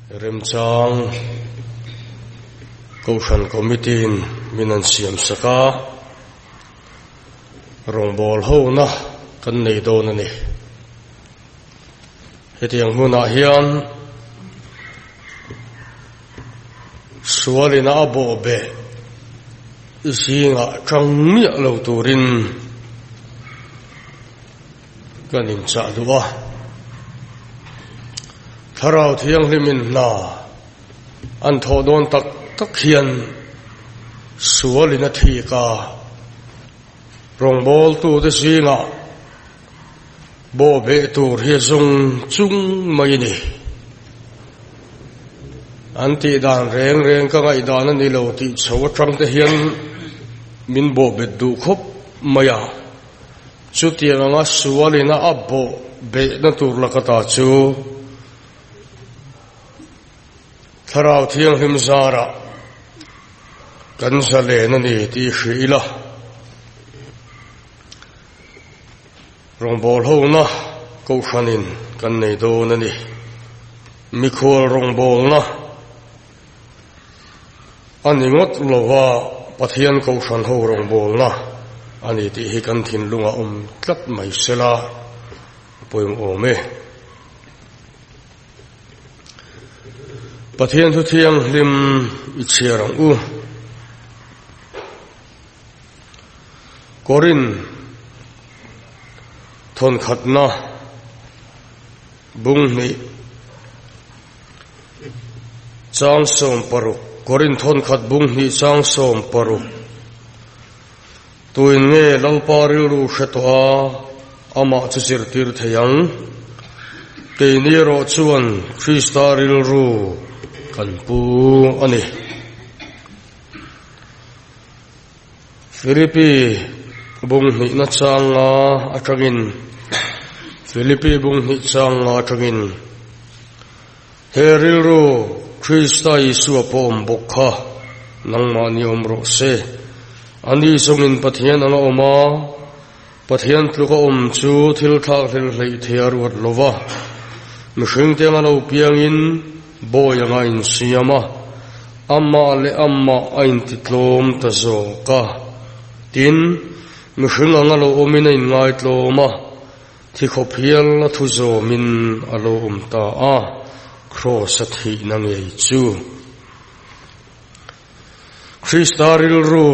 Remchang Kohhran Committee-in min an siam sak a, rawngbâwl hona kan nei dawn a ni. Hetiang hmunah hian sualina a bawhbeh zingah ṭang miah lo turin kan inchah duh a. Thlarau Thianghlimin hna an thawh dawn tak tak hian sualin a thik a, rawngbawltute zingah Bawhbeh tur hi a zawng chung mai a ni. An tih dan reng reng ka ngaihdan a ni lo tih chho atang te hian min bawhbet duh khawp mai a. Chutiang anga sualina a bawhbehna tur laka ta chu Thlarau Thianghlim zarah kan zalen a ni tih hrih ila. Rawngbâwl hona Kohhranin kan nei dâwn a ni. Mikhual rawngbâwlna a ni ngawt lo va, Pathian Kohhran ho rawngbâwlna a ni tih hi kan thinlungah awm tlat mai sela a pawimawh awm e. Pathian thu thianghlim i chhiar ang u. Korin thawnkhatna bung hnih chang 60 Korin thawnkhat bung hnih chang 60 Tuin nge Lalpa rilru hre tawh a, amah chu zirtir thei ang? Keini erawh chuan Krista rilru kan pu a ni. Philippi bung hnihna changa atangin Philippi bung hnih changa atangin He rilru Krista Isua pawh awm bawk kha nangmahni awm rawh se. Ani zawngin Pathian anga awm a, Pathian tluka awm chu thil thlak hlel hleih thei a ruat lo va, mihringte anga lo piangin bawi anga insiam a, amah leh amah a intitlawm ta zawk a. Tin, mihring anga lo awmin a inngaitlawm a, thi khawp hial a thu zawmin a lo awm ta a, Kraws a thihna ngei chu. Krista rilru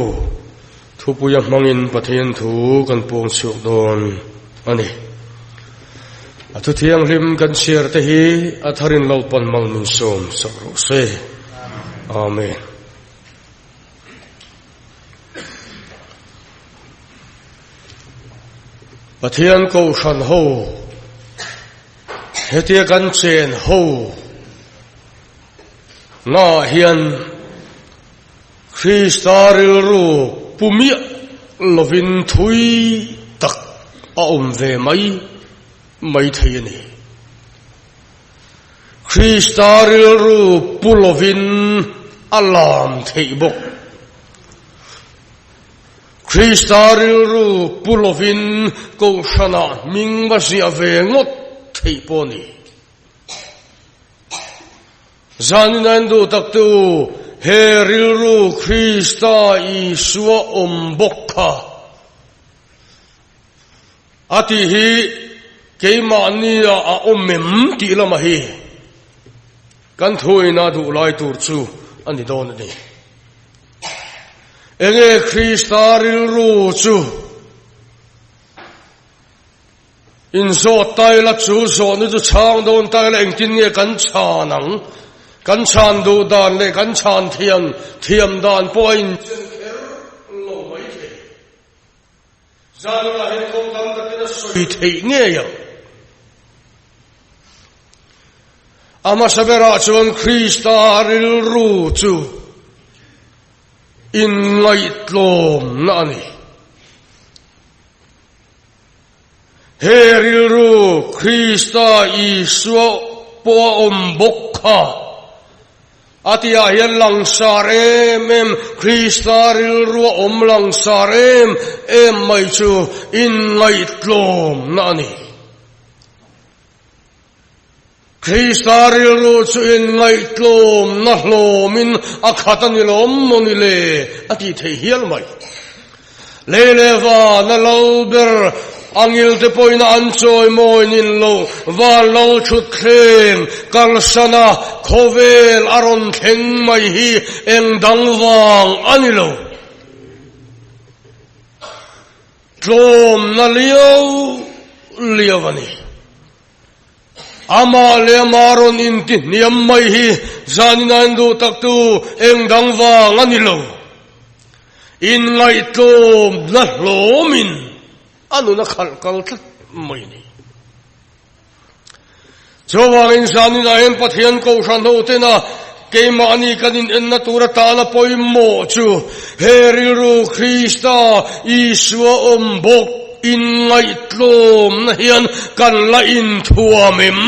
thupuia hmangin Pathian thu kan puang chhuak dawn a ni. A thu thianghlim kan chhiar te hi a tharin Lalpan mal min sawm sak rawh se. Amen. Pathian kohhran ho hetia kan chen ho Naah hian Krista rilru pu miah lovin thui tak a awm ve mai mai thei a ni. Krista rilru pu lovin a lam theih bawk. Krista rilru pu lovin Kohhranah hming va ziah ve ngawt theih pawh a ni. Zanin a en duh tak te u, he rilru Krista Isua awm bawk kha a tih hi keimahnia a awm em tih lamah hi kan thuina duh lai tur chu a ni dawn a ni. Enge Krista rilru chu? Inzawt ta ila chu zawhna chu chhang dawn ta ila engtin nge kan chhan ang? Kan chhan duh dan leh kan chhan thiam thiam dan pawh a inchen kher lo mai thei. Zanah hian kawng tam takin a sawi theih ngei ang. A hmasa berah chuan Krista rilru chu inngaihtlawmna a ni. He rilru Krista Isua pawh a awm bawk kha. A tihah hian langsar em em, Krista rilru a awm langsar em em mai chu inngaihtlawmna a ni. Krista rilru chu inngaihtlawmna hlawmin a khat a ni lawm maw ni le a tih theih hial mai. Lei leh van a lo ber angilte pawhin an chawi mawi nin lo van lo thut thleng kalsana khawvel a rawn thleng mai hi eng dang vang a ni lo. Tlawmna liau liau a ni. Amah leh amah rawn inti hniam mai hi zanin a en duh taktu eng dang vang a ni lo. Inngaihtlawmna hlawmin a nun a khalh kal tlat mai a ni. Chuvangin zanin ah hian Pathian Kohhran hotena keimahni kan inenna tur atana pawimawh chu he rilru Krista Isua awm bawk inngaihtlawmna hian kan la inthuam em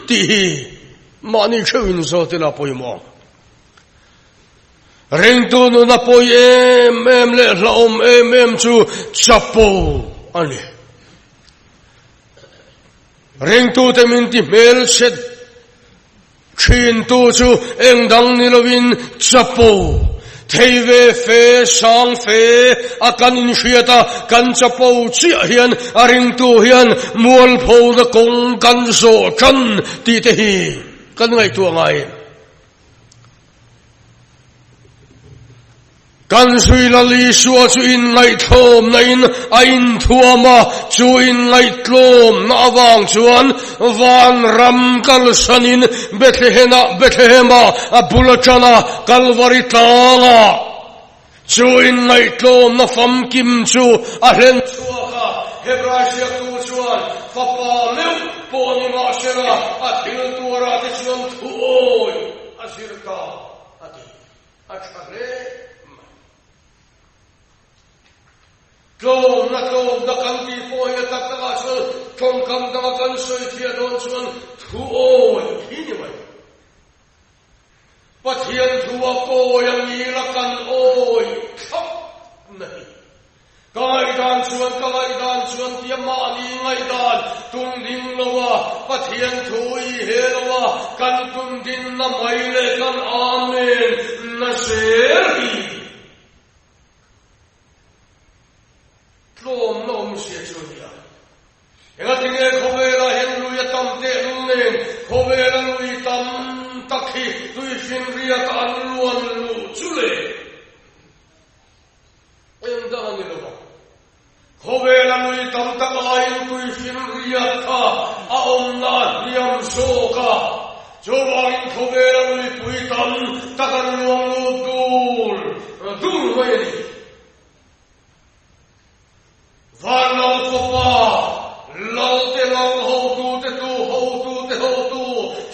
tih hi mahni theuh inzawt ila pawimawh ang. Ringtu nuna pawi em em leh hlauhawm em em chu chapo a ni. Ringtute min ti hmelchhet thintu chu eng dang ni lovin chapo thei ve fe sang fe a kan inhriat a, kan chapo chiah hian a ringtu hian mualphona kawng kan zawh tan tih te hi kan ngaihtuah ngai. Kan zui Lal Isua chu inngaihtlawmna in a inthuam a, chu inngaihtlawmna avang chuan vanram kalsanin Bethlehena, Bethlehema, a bul aṭan a, Kalvari tlangah chu inngaihtlawmna famkim chu a hlen chhuak a. Hebrai ziaktu chuan fapa meuh pawh ni mahsela a thil tuarah te chuan thuawi a zir ta a ti. A tha hle mai. Tlawmna tlawmna kan tih pawh hi a tak takah chuan tawngkam danga kan sawi fiah dawn chuan thu awi hi ni mai. Pathian thu a kawi a ngila kan awi thlap na hi. Ka ngaihdan chuan ka ngaihdan chuan tia mahni ngaihdan tum ding lo a, Pathian thu i he lo a, kan tum dinna mai leh kan Amen na zel hi tlawmna awmzia chu a ni a. Engatinge khawvelah hian lui a tam tehlul nen khawvela lui tam tak hi tuifinriat a an luan luh chu le? Eng dang a ni lo ang. Khawvela lui tam tak aiin tuihrin riat kha a awmna a hniam zawk a, chuvangin khawvela luipui tam tak an luang lut dul dul mai a ni. Vanlal fapa, Lalte lal hotute tu hotute hotu,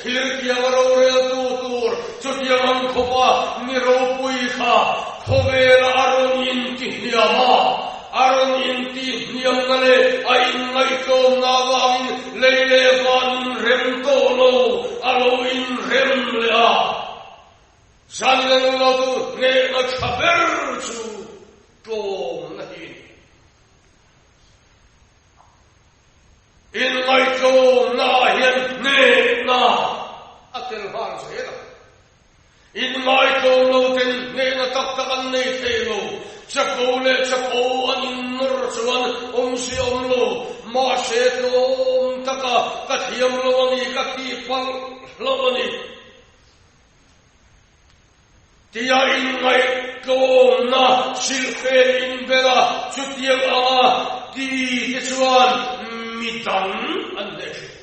thirtianga roreltu tur chutiang ang khawpa ni ropui kha khawvela a rawn intihniam a, a rawn intihniamna leh a inngaihtlawmna avangin lei leh van inrem tawh lo a lo inrem leh a. Zanina nunautu hnehna tha ber chu tlawmna hi a ni. Inngaihtlawmna ah hian hnehna a tel nghal zel a. Inngaihtlawm lo ten hnehna tak tak an nei thei lo. Chapo leh chapo an innawr chuan awmzia awm lo. Mahse tlawm taka ka thiam lo a ni ka tihpalh hlauh a ni. Tia inngaihtlawmna silhfen inbel a, chutiang anga ti te chuan mi dang an hneh thin.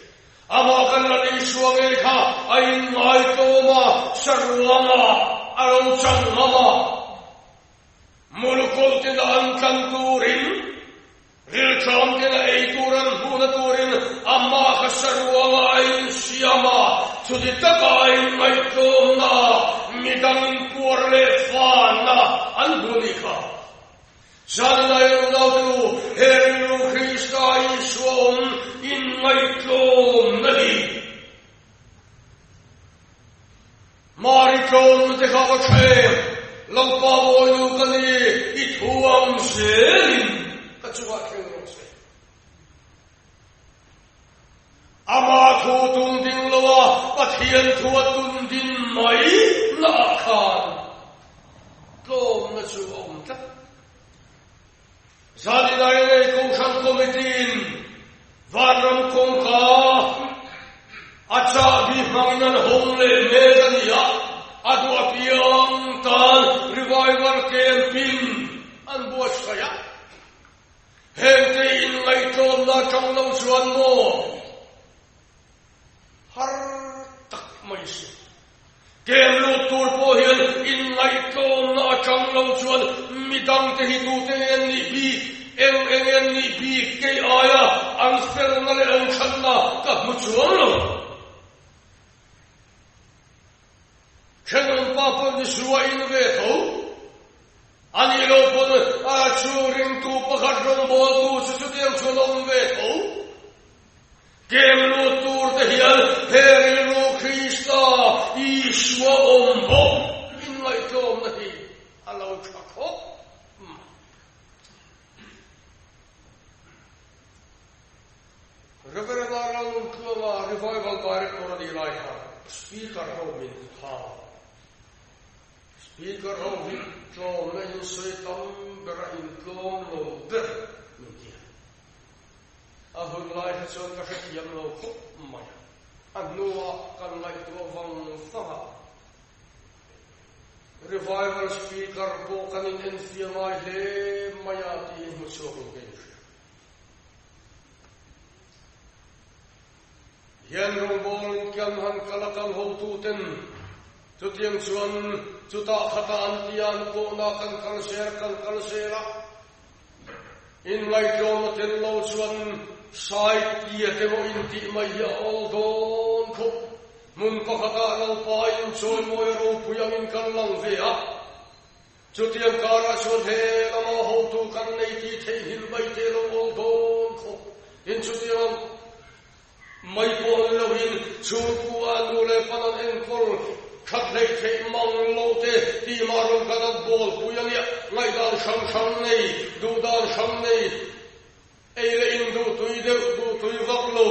Amah kan la nei suang e kha a inngaihtlawm a, saruanga a lo chang ngam a. Mulukawlh tena an tlan turin Rilṭam tena ei tur an hmuhna turin amah kha saruanga a insiam a, chuti taka a inngaihtlawmna ah midang inpuar leh fanna an hmu ni kha. Zanlai unaute u, he rilru Krista Isua awm inngaihtlawmna hi Mari tlawmna te kha va tha em? Lalpa Bawinu ka ni, i thu ang zelin ka chungah thleng rawh se. Ama thu tung ding lo a. Pathian thua tun din mai naah khan tlawmna chu a awm tlat. Zanin INA Kohhran Committee-in Vanram kawngka a chahbi hmangin an hawng leh mek a ni a, a duh apiang tan Revival Camp-in an buatsaih a. Hengte inngaihtlawmna atang lo chuan maw har tak mai si. Kem lut tur pawh hian inngaihtlawmna atang lo chuan midangte hi tute nge an nih bik, eng eng nge an nih bik kei aia an felna leh an thatna ka hmu chuang lo. Thenawmpa pawh ni su a in ve tho. A nih loh pawn a chu ringtu pakhat rawngbawltu chu chutiang chuan a awm ve tho. Kem lut tur te hian he rilru Krista Isua awm bawk inngaihtlawmna hi a lo tha khawp mai. Reverend Arnold Tluanga Revival Director a nih lai khan Speaker ho min hau. Speaker ho hi tlawmna in sawi tam ber a intlawm lo ber min ti a. A hun lai kha chuan ka hrethiam lo khawp mai a. A hnuah kan ngaihtuah vang vang a. Revival Speaker pawh kan in enfiah ngai hle mai a tiin hmu chhuak in ka inhria. Hian rawngbawl in kian han kal a kal hotuten chutiang chuan chutah khatah an tia an kawhna kan kal zel kan kal zel a, inngaihtlawmna tel lo chuan sai tia te maw intih mai hi a awl dawn khawp. Hmun pakhatah Lalpa in chawimawi a ropui angin kan lang ve a. Chutiang karah chuan he lama hotu kan nei tih theihnghilh mai te lo awl dawn khawp in chutiang mai pawh ni loin chhungkua nu leh pan an enkawl that hleih theih mang lo te tih mah rawn kan an bawl pui a nia, ngaihdan hrang hrang nei, duhdan hrang nei. Ei leh in duh tui deuh, duh tui vak lo.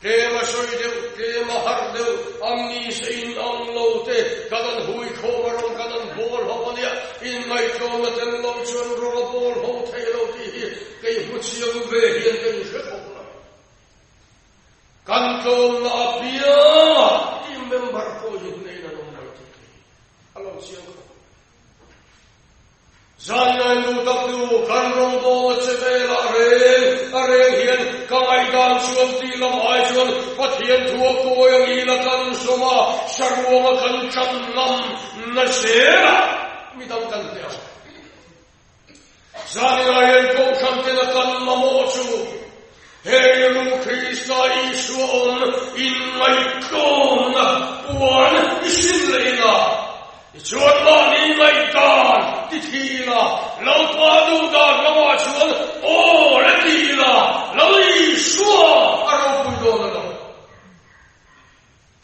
Tlem a sawi deuh, tlem a harh deuh, a mise in ang lo te kan an hui khawm a rawn kan an bawl ho a nia, inngaihtlawmna tel lo chuan rawng a bawl ho thei lo tih hi kei hmu chiang ve hian ka inhre khawp mai. Kan tlawmna apianga team member pawh hi hnehin an awm mai tih hi a lo chiang khawp. Zanlai nu tak nu kan rawngbawla che velah reng a reng hian ka ngaihdan chuan tih lam ai chuan Pathian thu a kawi ang ila kan sawm a, saruanga kan tan ngam na zelah midang kan hneh ang. Zanlai hian Kohhran tena kan mamawh chu he rilru Krista Isua awm inngaihtlawmna puan i sin leh ila, tichuan mahni ngaihdan ti thi ila, Lalpa duhdan lamah chuan aw le ti ila, Lal Isua a ropui dawn a lo.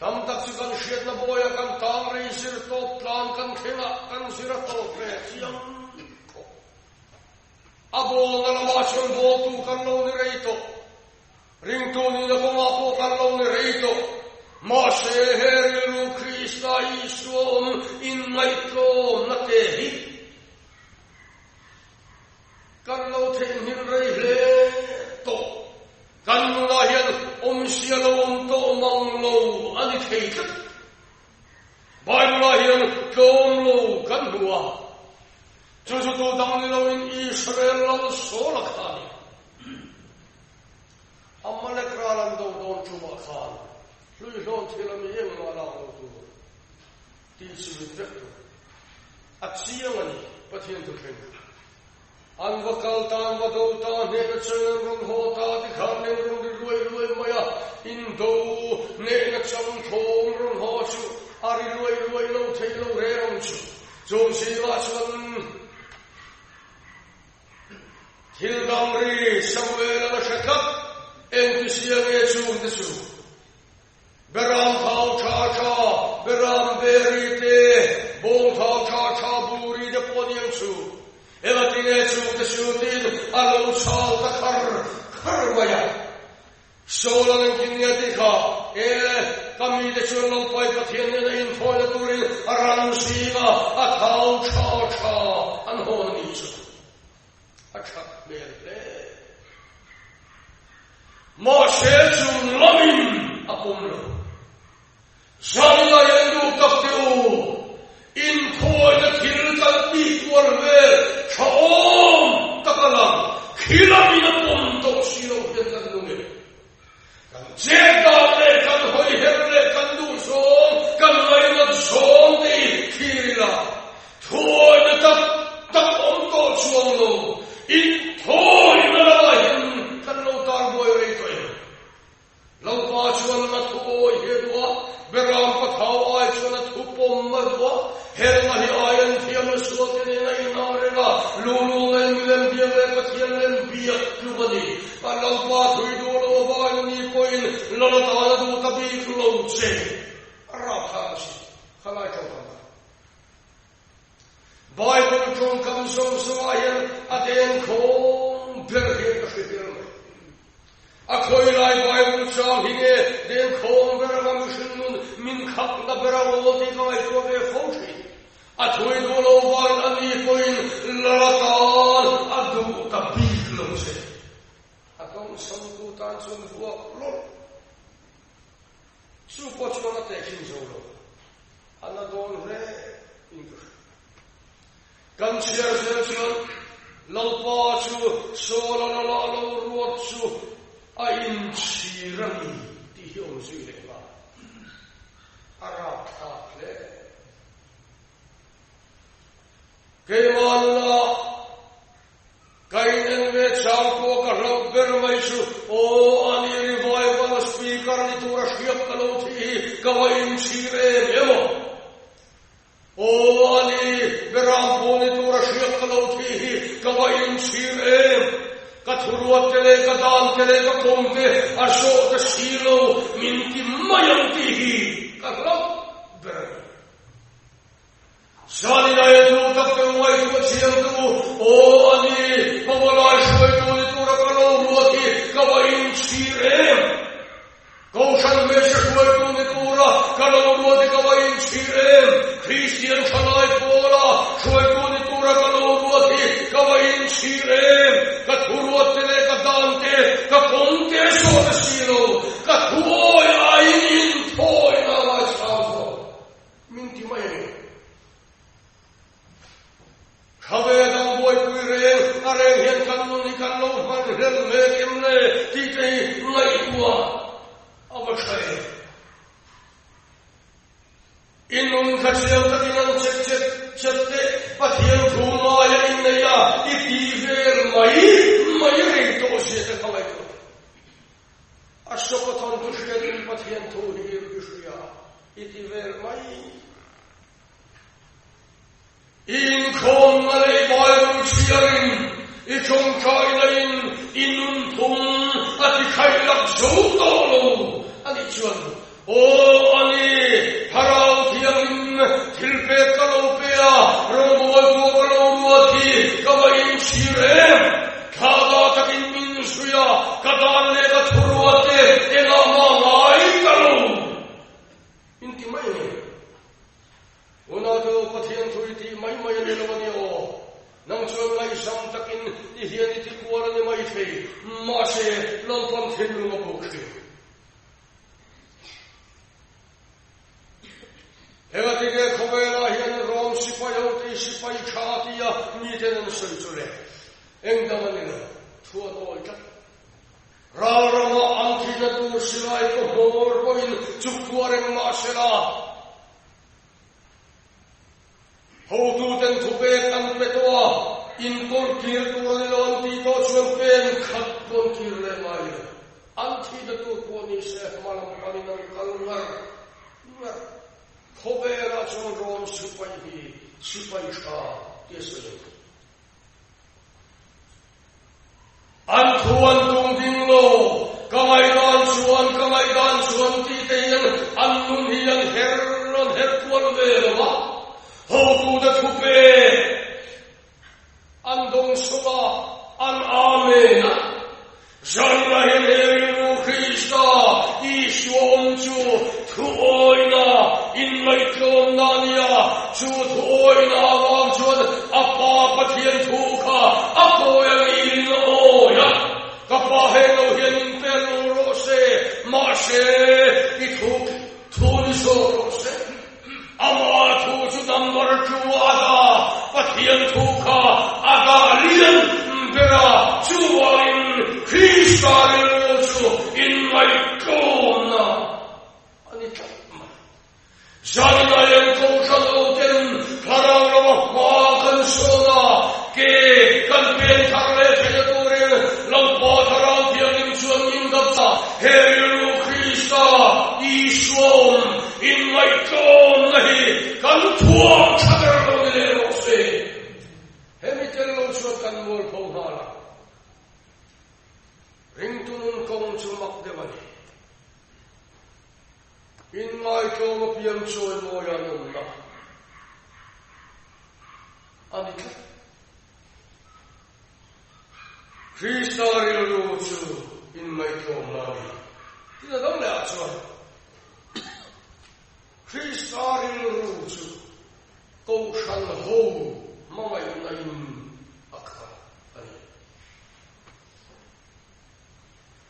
Tam tak chu kan hriatna bawiah kan tang rei zir tawp tlan kan thleng a, kan zir a tawp ve chiang khawp. A bawlna lamah chuan bawltu kan lo ni rei tawh. Ringtu nihna kawngah pawh kan lo ni rei tawh. Mahse, he rilru Krista Isua awm inngaihtlawmna te hi kan lo theihnghilh rei hle tawh. Kan nunah hian awmzia lo awm tawh mang lo a ni thei tlat. Bible-ah hian tlawm lo kan hmu a, chu chu tu dang ni loin Israel lal Saul-a kha a ni. Amalek ral an do dawn tumah khan hluihlawn thil a mi engmah lak lo tur tih chu mit vek tur a chiang a ni Pathian thuthleng kha. An va kal ta, an va do ta, hnehna chang an rawn haw ta tikhan nen rawn ri luai luai mai a, indo hnehna chang thawm rawn haw chu a ri luai luai lo thei lo reng ang chu. Chung zingah chuan thil dang ri Samuel a la hre tlat, engtizia nge chung te chu? Beram thau tha tha, beram beri te, bawng thau tha tha buri te pawh ni ang chu. Eng a tinge chung te chu tiin a lo chhal ta khar khar mai a. Saul an engtin nge tih kha e. Ka mite chuan Lalpai Pathian nena inthawina turin ran zinga a thau tha tha an hawn a nih chu a that hmel hle. Mahse chung lamin a pawm lo. Zanlai an duh tak teh u, inthawina thil kan tih kual vel tha awm tak a lang, khi lamin a pawm tawh si lo hian kan nung e. Kan chet dan leh kan hawi her leh kan duh zawng, kan ngainat zawng te hi thlir ila, thuawina tak tak awm tawh chuang lo, inthawina lamah hian kan lo tar buai rei tawh em? Lalpa chuan a thu awi hi a duh a, Beram pathau ai chuan a thu pawm a duh a, Helna hi ai an thiam na sual te nen a inang reng a, Lulung en milem biak leh Pathian lem biak tluk a ni. A Lalpa thui duh lo avangin ani pawhin lal atan a duh ta bik lo che. A rapthlak a si. Khalai tawngkam kha. Bible tawngkam zawng zawngah hian a dengkhawng ber hian ka hre ber mai. A khawi lai Bible chang hi nge dengkhawng ber anga mihring nun min khakna ber a ngawl tih ka ngaihtuah ve fo thin. A thui duh lo vangin a ni pawhin lal atan a duh ta bik lo che. A dawngsawmtu tan chuan vuak lawlh. Chu pawh chuan a tehkhin zo lo. A na dawn hle in ka hria. Kan chhiar zel chuan Lalpa chu Saul-a lala a lo ruat chu a inchhir a ni tih hi awm zui leh nghal. A rapthlak hle. Keimah nunah Ka inen ve chang pawh ka hlauh ber mai chu aw a ni revival speaker ni tura hriat ka lo thih hi ka va inchhir em em aw. Aw a ni beram pawh ni tura hriat ka lo thih hi ka va inchhir em. Ka thuruat te leh ka dan te leh ka kawng te a zawh ta si lo min ti mai ang tih hi ka hlauh ber a ni. Zanina e duh tak te ngaihtuah thiam tu aw a ni, Pavalai hruaitu ni tura ka lo ruat hi ka va inchhir em? Kohhran hmeichhe hruaitu ni tura ka lo ruat hi ka va inchhir em? Kristian thalai pawla hruaitu ni tura ka lo ruat hi ka va inchhir em? Ka thuruat te leh ka dan te, ka kawng te zawh na si lo, ka thuawi aiin inthawina a ngaithlang zawk. Min ti mai a ni. Thave dang buaipui reng a reng hian kan nun hi kan lo hman hlel mek em le tih te hi ngaihtuah a va tha em. I nun kha chiang takin an chet chet chet teh Pathian thu ngaia innei a i ti vel mai mai reng tawh zia te kha ngaihtuah. A sawpa thawnthu hriatin Pathian thu hi i hria i ti vel mai. I inkhawmna leh i Bible chhiarin i tawngtaina in i nunphung a ti khaihlak zo tawh lo a nih chuan, Aw a ni, Thlarau Thianghlim thilpek ka lo pe a, rawngbawl pawh ka lo ruat hi ka va inchhir em? Thla takin min zui a, ka dan leh ka thuruat te engah mah ngai ka lo inti mai a ni. Unau Pathian thu i tih mai mai a ni lo a ni aw. Nang chuan ngaihsam takin i hian i ti kual a ni mai thei, mahse Lalpan thinlung a buk thin. Engatinge khawvelah hian Rom sipai ho te hi sipai tha tia miten an sawi chu le? Eng dang a ni lo, thu an awi tlat. Ral ramah an thihna tur silai ka hmawr pawhin chuktuah reng mah se la, hotuten thupek an pe tawh a, inpawlh kir tur a ni lo an tih tawh chuan pen khat pawn kir leh ngai lo. An thihna tur pawh ni se hma lam panin an kal ngar ngar. Khawvelah chuan Rom sipai hi sipai tha tia sawi an ni. An thu an tum ding lo, ka ngaihdan chuan, ka ngaihdan chuan tih te hian an nun hi an her an her kual ve lo a, hotute thu pe an dawng sawm a, an Amen a. Zanna hian he rilru Krista Isua awm chu. Thuawina inngaihtlawmna a ni a, chu thuawina avang chuan a Pa Pathian thu kha a kawi a ngilin a awi a, Ka Pa heng lo hian min pel lo rawh se, mahse i thu thu ni zawk rawh se. Amah thu chu number two a dah, Pathian thu kha a dah lian ber a, chuvangin Krista rilru chu inngaihtlawmna a ni tlat mai. Zanina hian Kohhran hoten thlarau lama hma kan sawn a, ke kan pen thar leh theihna turin Lalpa Thlarau Thianghlim chuan min dap a, he rilru Krista Isua awm inngaihtlawmna hi kan thuam tha ber lo ni leh rawh se. Hemi tel lo chuan kan mualpho nghal a, ringtu nun kawng chu mak deuh a ni. Inngaihtlawm apiang chawimawi an awmna a ni tlat. Krista rilru chu inngaihtlawmna a ni. Tin a dang lehah chuan Krista rilru chu Kohhran ho hmangaihna in a khat a ni.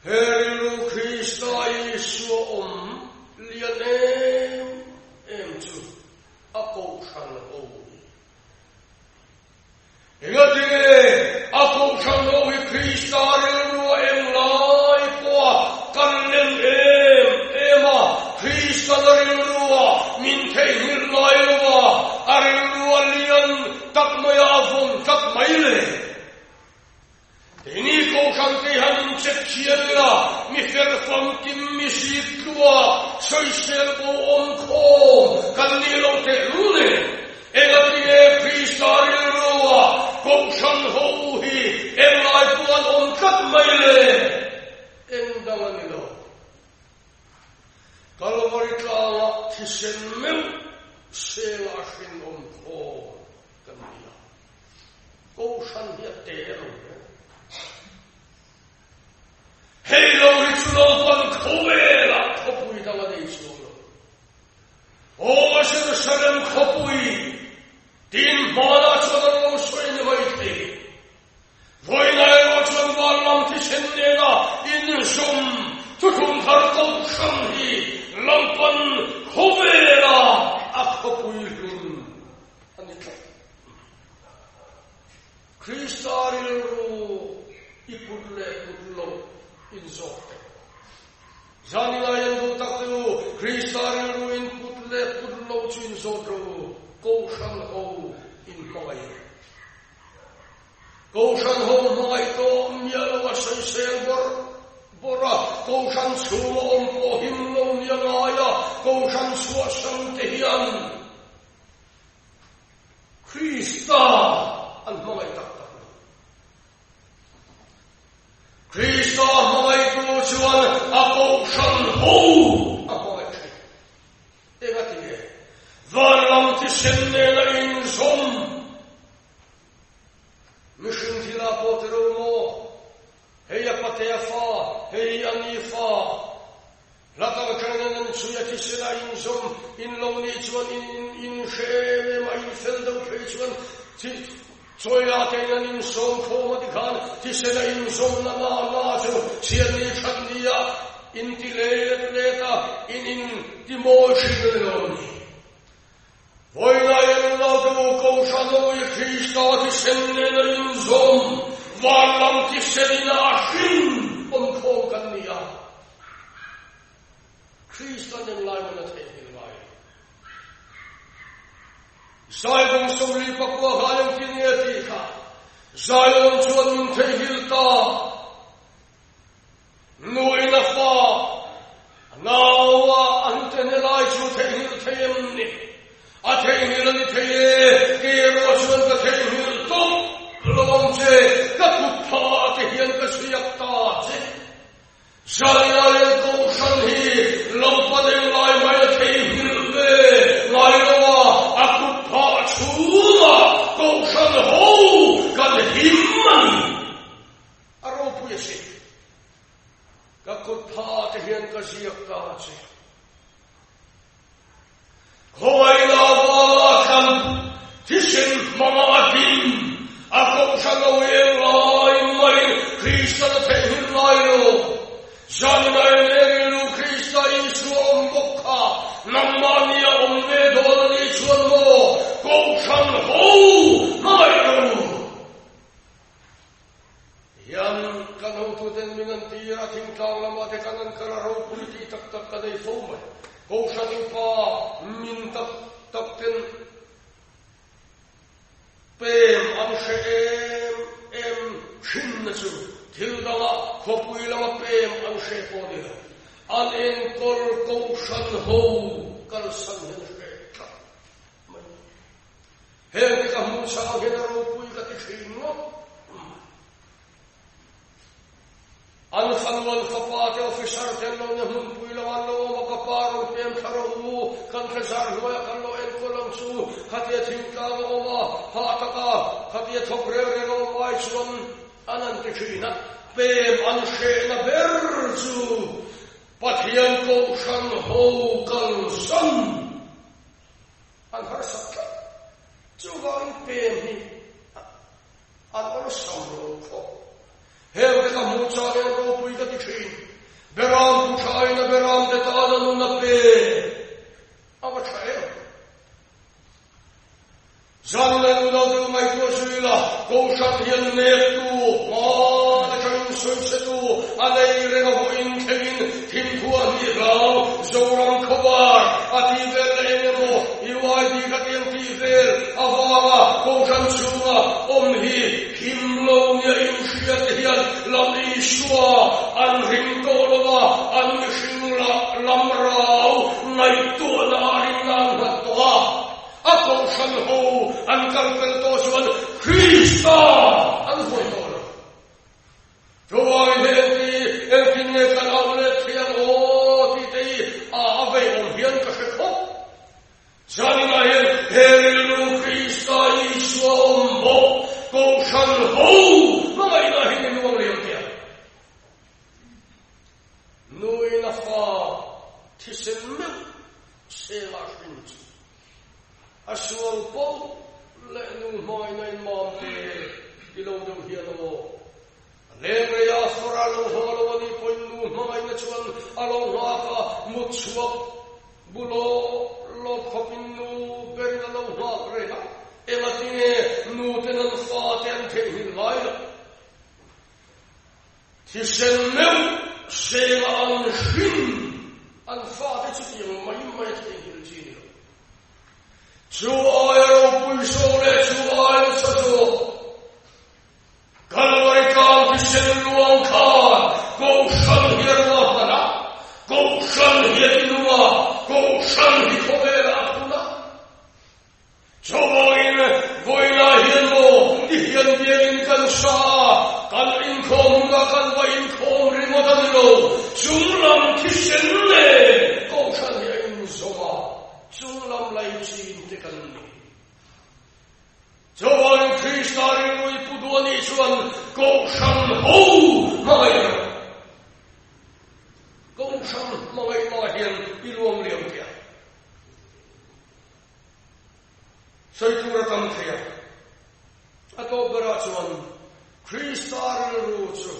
He rilru Krista Isua awm lian em em chu a Kohhran ho hi. Engatinge a Kohhran ho hi Krista rilrua eng lai pawha kan len em em a, Kristan a rilrua min theihnghilh ngai lo a, a rilrua lian tak maia a vawn tlat mai le? Keini Kohhran te hian incheck thiam ila, mi fel famkim, mi zik tlua, sawisel bo awm khawm kan nih loh tehlul e. Engatinge Krista rilrua Kohhran ho hi englai pawh an awm tlat mai le? Eng dang a ni lo. Kalvari tlangah thisen meuh sengah a hrinawm khawm kan ni a. Kohhran hi a te lo hle. Hei lo hi chu Lalpan khawvelah khawpui dang a nei chuang lo. Aw Jerusalem khawpui, tin hmanah chuan an lo sawi ni mai thei. Vawiin erawh chuan van lam thisen nena inzawm thuthlung thar Kohhran hi Lalpan khawvela a khawpui hlun a ni tlat. Krista rilru i put leh put loh inzawk teh. Zanina hian duh tak te u, Krista rilru in put leh put loh chu inzawt rawh u, Kohhran ho in hmangaih. Kohhran ho hmangaih tawh miah lo a sawisel bawrh bawrh a, Kohhran chhunga awm pawh him lo nia ngai a, Kohhran chhuahsan te hian Krista an hmangaih tak tak lo. Krista hmangaihtu chuan a kohhran ho a hmangaih thin. Engati nge? Van lam thisen nena inzawm mihring thila pawh ti ro maw? Hei a patea fa, hei a ni fa. Hla tak atangin an chhui a thisen a inzawm in lo nih chuan in in hre em em a, in fel deuh phei chuan thi chawia tein an insawm khawm a tikhan thisen a inzawm na na na chu chhiatni thatni ah in ti let let a, in in ti mawi thin a ni lo a ni. Vawiinah hian unaute u Kohhran awi Krista thisen nena inzawm van lam thisen ina a hrin awmkhawm kan ni a. Krista nen lai man a theihnghilh ngai lo. Zaibawng 49 khan engtin nge a tih kha? Zion chuan min theihnghilh ta. Nuin a fa, a naua a hnute hne lai chu theihnghilh thei em ni? A theihnghilh a ni thei e, kei erawh chuan ka theihnghilh tawp lo ang che, ka kut tha ah te hian ka ziak ta che. Zailaia Kohhran hi Lalpan englai mai a theihnghilh ve ngai lo a, a kut phah chhungah Kohhran ho kan him a ni. A ropui a si. Ka thingtlang lamah te khan an kal a ropui tih tak tak ka nei fo mai. Kohhran upa min tak tak ten pem an hre em em thin na chu thil dangah khawpui lama pem an hre pawh ni lo. An enkawl kohhran ho kalsan hi an hre tlat mai. Heng te ka hmuh chang hian a ropui ka ti thin ngawt mai. An fanu an fapa te officer te an lo ni hmunpui lo an lo awm a ka pa rawn pem thla rawh u kan thlazar hnuaiah kan lo enkawl ang chu khatia thingtlang a awm a hah taka khatia thawk reng reng a awm ai chuan an an ti thin a pem an hrehna ber chu Pathian kohhran ho kalsan an harsat tlat chuvangin pem hi An awlsam lo khawp. Heng te ka hmuh chah hian ropui ka ti thin. Beram pu thain a beram te tan a nun a pe. A va tha em? Zan leh nu lo deuh ngaihtuah zui la, Kohhran hian nektu, hmaan atangin sawichhetu a nei reng a vawiin thlengin thimthuah hnih hlau, Zoram khawvar a tih vel leh eng emaw UID kha tiang tih vel avanga Kohhran chhunga awm hi him lo nia inhria te hian lam Isua an ring tawh lo a, an mihring lah lam rau ngaihtuahna ah rinna an nghat tawh a. A Kohhran ho an kal fel tawh chuan Krista an hawi tawh lo. Chuvangin he engti engtin nge kan auh let thei ang aw tih te hi a a vei awm hian ka hre khawp. Zaninah hian he rilru Krista Isua awm bawk Kohhran ho hmangaihna hi ni luang liam tia. Nuin a fa thisen meuh sela hrin chu a sual poh leh nu hmangaihna in mam te ti lo deuh hian aw. A leng rei a fawr a lo haw lo a nih pawhin nu hmangaihna chuan a lo nghak a, mut chhuak bulaw lawp khawpin nu berin a lo nghak reng a, engatinge nu ten an fate an theihnghilh ngai lo. Thisen meuh senga an hrin an fate chutiang mai mai a theihnghilh chi ni lo. Chu aia ropui zawk leh chu aia nasa zawk Kalvari tlang thisen luang khan Kohhran hi a ruahman a, Kohhran hi a tinung a, Kohhran hi khawvelah a phun a. Chuvangin vawiinah hian maw ti hian biakin kan sa a, kan inkhawm hunah kan va inkhawm ringawt a ni lo, chunglam thisen nen Kohhran hi a inzawm a, chunglam laichin te kan ni. Chuvangin Krista rilru i pu duh a nih chuan Kohhran ho hmangaih rawh. Kohhran hmangaihna hian i luang liam teh ang. Sawi tur a tam thei a. A tawp berah chuan Krista rilru chu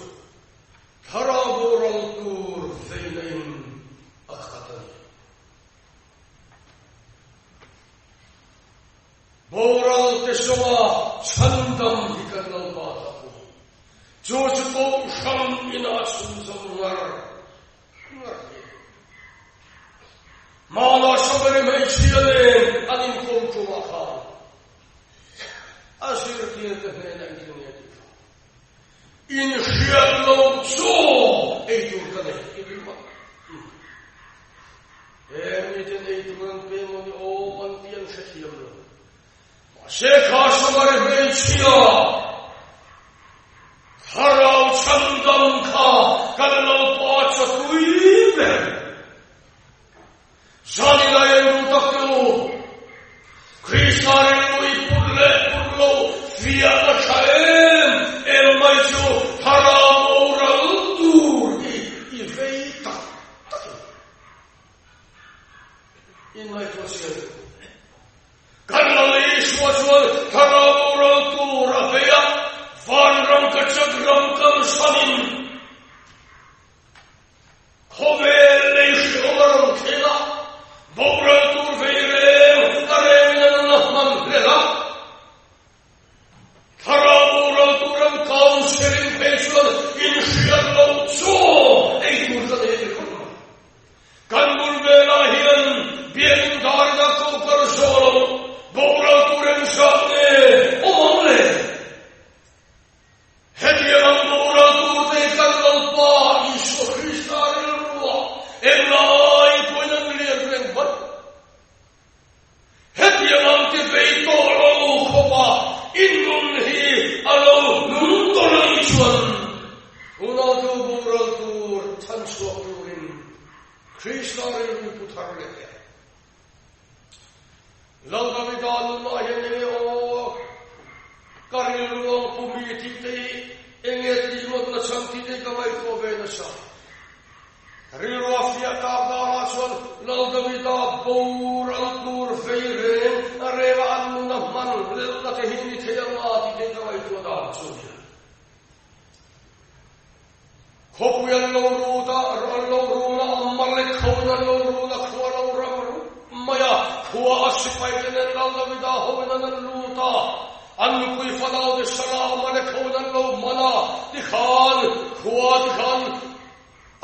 thlarau boral tur veinain a khat a ni. Boral te zawnga chhandam hi kan lo pa tak ni. Chu chu Kohhran inah chhunzawm ngar ngar hi. Mana Shabari hmeichhia nen an inkawm tumah khan a zirtirte hnenah engtin nge tih kha inhriat lo chu ei tur ka nei i ring a. He miten ei tur an pe maw ni aw an ti an hrethiam lo. Mahse kha Samari hmeichhia thlarau chhandam kha kan lo pa chatui ber. Zanina en duh tak te u, Krista rilru i put leh put lo fiahna tha em em mai chu thlarau boral tur hi i vei tak tak in inngaihtuah chian u. Kan Lal Isua chuan thlarau boral tur a vei a, vanram ka chak ram kalsanin khawvel lei hrehawm a rawn thleng a, boral tur vei reng a rengin a nun a hman hlel a. Thlarau boral tur. rilru pu thar leh teh ang. Lal Davida nunah hian enge aw ka rilru ang pu mi tih te hi enge tih ngawt na chhan tih te hi ka ngaihtuah ve nasa. Rilru a fiah tak danah chuan Lal Davida boral tur vei reng renga an nun a hman lelna te hi ni thei anga tih te hi ka ngaihtuah dan chu a nia. Khawpui an lo rut a, an lo run a, Amalek hoin an lo run a, khua lo ram mai a, khua a sipai te nen Lal Davida hoin an an lut a, an nupui fanau te sala Amalek hoin an lo man a, tikhan khua tikhan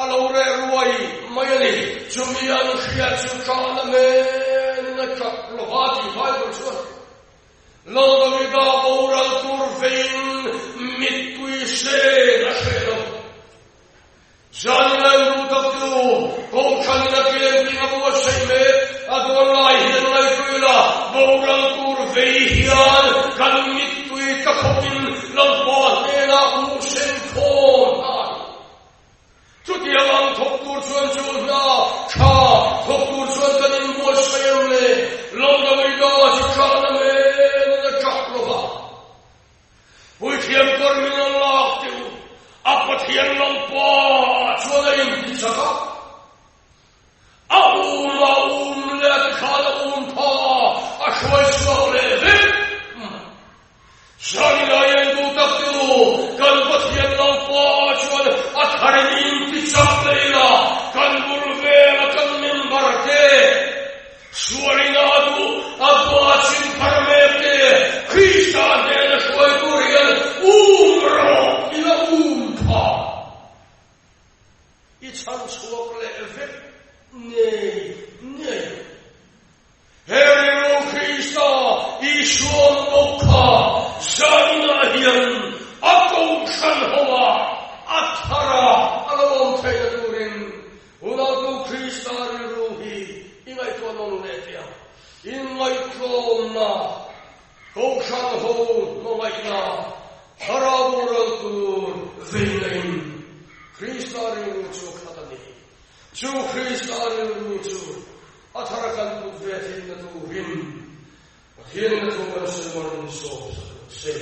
a lo reh ruai mai a ni. Chumi an hria chu ṭahna menin a ṭap lova tih Bible chuan Lal Davida boral tur veiin mittui sen a hreh lo. Zan in an duh tak chu Kohhran in a camping a buatsaih mek a dawn lai hian ngaihtuih la, boral tur vei hian kan mittui tla khawpin Lalpa hnenah muhsen khawn a ni. Chutiang ang thawk tur chuan chu hna tha thawk tur chuan kan inbuatsaih em le? Lawmdawida chu ṭahna men a ṭap lo va. Puithiam kawr min an lak teh u, a Pathian Lalpa chuan a intichak a. A um a um leh a tikhan a um pha a hruai chhuak leh vek mai. Zanilai en duh tak chu kan Pathian Lalpa chuan a tharin in ti chak leh ila kan bul vela kan member te sualin a duh a duah chin thar mek te Krista hnena hruai tur hian um rawh ila um pha. I chhan chhuak leh vek ngei ngei. He rilru Krista Isua bawk kha zaninah hian a kohhran ho a, a thar a, a lo awm theihna turin Unautu Krista rilru hi i ngaihtuah nawn leh teh ang. Inngaihtlawmna, kohhran ho hmangaihna, thlarau boral tur veina in Krista rilru chu a khat a ni. Chu Krista rilru chu a thar kan put ve theihna turin Pathian in a thu kan sawi mar min sawm sak rawh se.